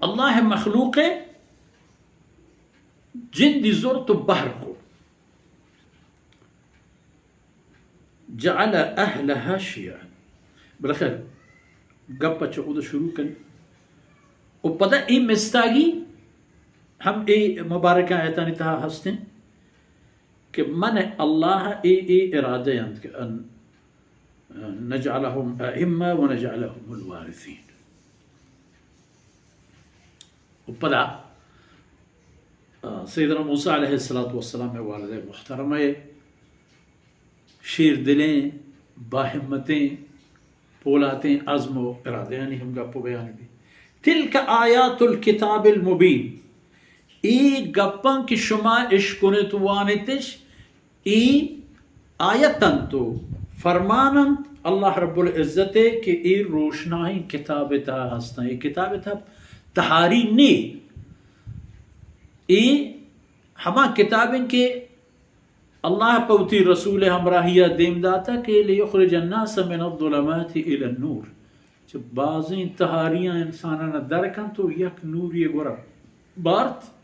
اللہ مخلوق جندی زرت و بہر کو، جعل اہلہا شیعا۔ بلے خیر، گپ چہ خود شروع کن۔ و پدا اے مستاگی ہم اے مبارکہ آیتانی تہا ہستیں کہ من اللہ اے، اے ارادہ انت کہ ان نجعلهم ائمہ و نجعلهم الوارثین۔ و پدا، آ، سیدنا موسیٰ علیہ الصلوۃ والسلام ءِ والدہ محترمہ ءِ شیر دلیں، باہمتیں، پولاتیں عزم و ارادہانی ہم گپ و بیان بی۔ تلک آیات الکتاب المبین، اے گپاں کہ شما اشکنت وانتش، اے آیت انت و فرمان انت اللہ رب العزت ءِ کہ اے روشنائیں کتاب ءِ تہا ہستاں، اے کتاب ءِ تہا تہاری نے۔ اے ہما کتاب انت کہ اللہ پہ وتی رسول ءِ ہمراہی ءَ دیم داتا کہ لیخرج الناس من الظلمات الی النور، چہ بازیں تہاریاں انساناں در کنت و یک نورے گورا بارت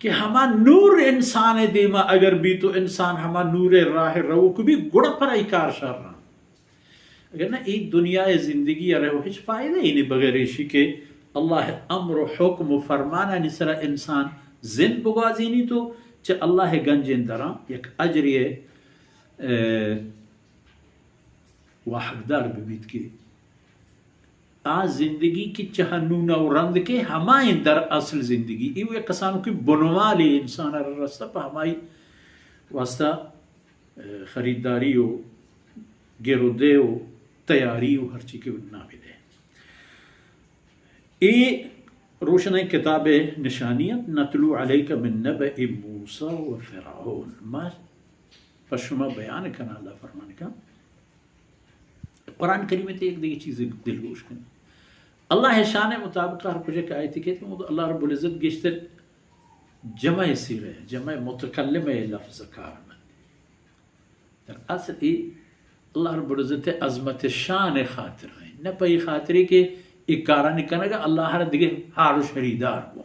کہ ہما نور انسان ءِ دیما اگر بیت و انسان ہما نور ءِ راہ ءَ روک بی، گڑا پر ای کار شر انت۔ اگر نہ، ای دنیا ءِ زندگی ءَ رہ و ہچ فائدہ ای نی، بغیر ایشی کہ اللہ ءِ امر و حکم و فرمانانی سرا انسان زند بگوازینیت و چہ اللہ ءِ گنجیں دراں یک اجرے ءِ، ءِ، واہگدار ببیت کہ آ زندگی کہ چہ ہنون ءَ رند کہ ہمائیں در اصل زندگی، ای و یک کسانوکیں بنوالی انسان ءَ رستہ، پہ ہمائی واسطہ خریداری و گر و دے و تیاری و ہرچی کہ نامی دے۔ اے روشنیں کتاب ءِ نشانی انت، نتلو علیک من نبأ موسیٰ و فرعون۔ ما پہ شما بیان کناں، اللہ فرمان کن۔ قرآن کریم ءِ تہ یک دگہ چیزے دلگوش کن۔ اللہ ءِ شان ءِ مطابق ہر کجا کہ آیتے کیت، اللہ رب العزت گیشتر جمع ءِ صیغہ، جمع متکلمہ ءِ لفظ کار مند۔ در اصل اے اللہ رب العزت ءِ عظمت ءِ شان ءِ خاطر ءَ، نہ پہ اے خاطرے کہ اے کارانی کنگ ءَ اللہ ءَ را دگہ ہار و شریدار گوں۔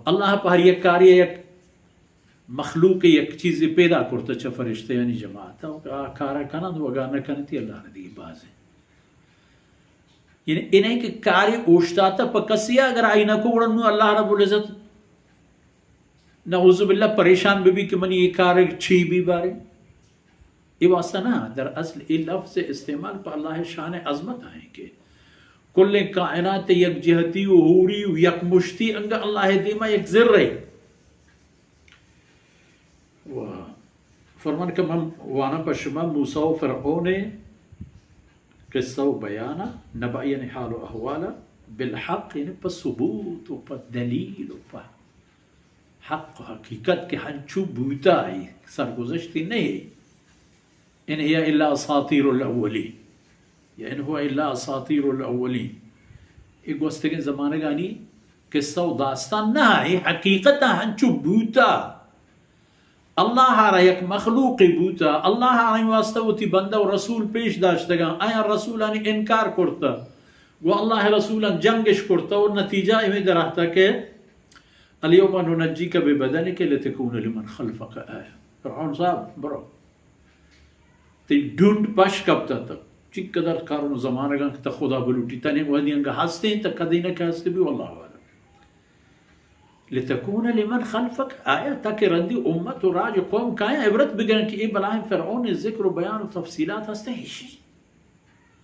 اللہ پہ ہر یک کارے یک مخلوق یک چیزے پیدا کرتہ چہ فرشتیانی جماعت ءَ، آ کار ءَ کنند و اگاں نہ کنتی اللہ ءَ را دگہ بازیں۔ یعنی اے نہ کہ کارے اوشتاتہ پہ کسے ءَ، اگر آئی نہ کو گڑا نوں اللہ رب العزت نعوذ باللہ پریشان بہ بی کہ منی اے کار چی بی بارے۔ اے واسطہ نہ، در اصل اے لفظ استعمال پہ اللہ ءِ شان ءِ عظمت ءَ ایں کہ کل کائنات ءِ یک جہتی و ہوری و یک مشتی انگہ اللہ ءِ دیما یک ذرے۔ و فرمان کہ من واناں پہ شما موسیٰ و فرعون ءِ قصہ و بیان ءَ، نبأ یعنی حال و احوال ءَ، بالحق یعنی پہ ثبوت و پہ دلیل و پہ حق و حقیقت کہ ہنچو بوتا، اے سرگزشتی نہ ایں۔ ان هي إلا أساطير الأولين، یا ان هو الا اساطیر الاولین۔ اے گوستگیں زمانگانی قصہ و داستان نہ، اے حقیقت ہنچو بوتا۔ اللہ ءَ را یک مخلوقے بوتا، اللہ ءَ آئی واسطہ وتی بندہ و رسول پیش داشتگاں، آیاں رسولانی انکار کرتا، گوں اللہ ءِ رسولاں جنگش کرتا و نتیجہ ہمے دراتکا کہ اليوم ننجيك ببدنك لتكون لمن خلفك آية۔ فرعون صاحب، برو۔ تئی ڈونڈ پش کپتا، تو چقدر قرن زمانگاں کہ تو خدا بلوٹی، تنے وہدی انگا ہستیں، تو کدی نہ کہ ہست بی، واللہ اعلم۔ لتكون لمن خلفك آية، تاکہ رندی امت و راج و قوم کایاں عبرت بگرن کہ اے بلاہیں فرعون ذکر و بیان و تفصیلات ہستیں، ایشی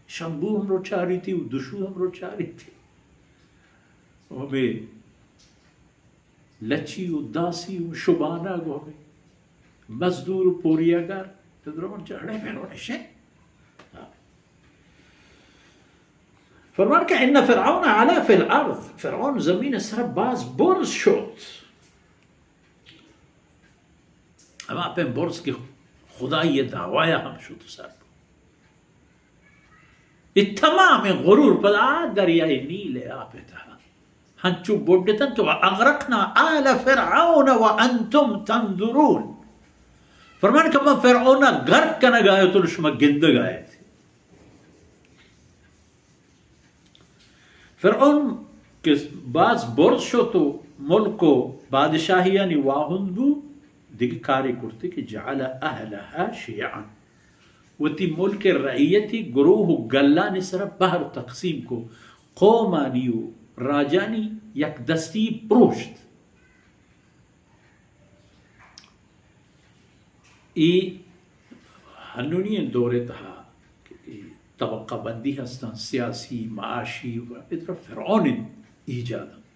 شمبو ہم رو چاریتی و دشو ہم رو چاریتی۔ و ہمے لچی و داسی و شبانگ و ہمے مزدور و پوریاگار، تو درو من چہ اڑے بہ رونے شے۔ ہاں۔ فرمان کہ ان فرعون علا في الأرض، فرعون زمین سر باز برز شد۔ ہما پہ برز کہ خدائی دعوایا ہم شد سر۔ اے تمام غرور پدا دریائے نیل ءِ آپ ءِ تہا ہنچو بڈتنت، وأغرقنا آل فرعون وأنتم تنظرون۔ فرمان کہ من فرعون ءَ غرق کنگ ءَ اتوں، شما گندگ ءَ ات۔ فرعون کہ باز برز شت و ملک و بادشاہیانی واہند بو، دگہ کارے کرتے کہ جعل اہلها شیعا، وتی ملک رعیتی گروہ و گلانی سرا بہر تقسیم کو، قومانی و راجانی یک دستی پروشت۔ اے ہنونی دور تہا کہ اے طبقہ بندی ہستاں، سیاسی، معاشی، و اے طرح فرعون ایجاد۔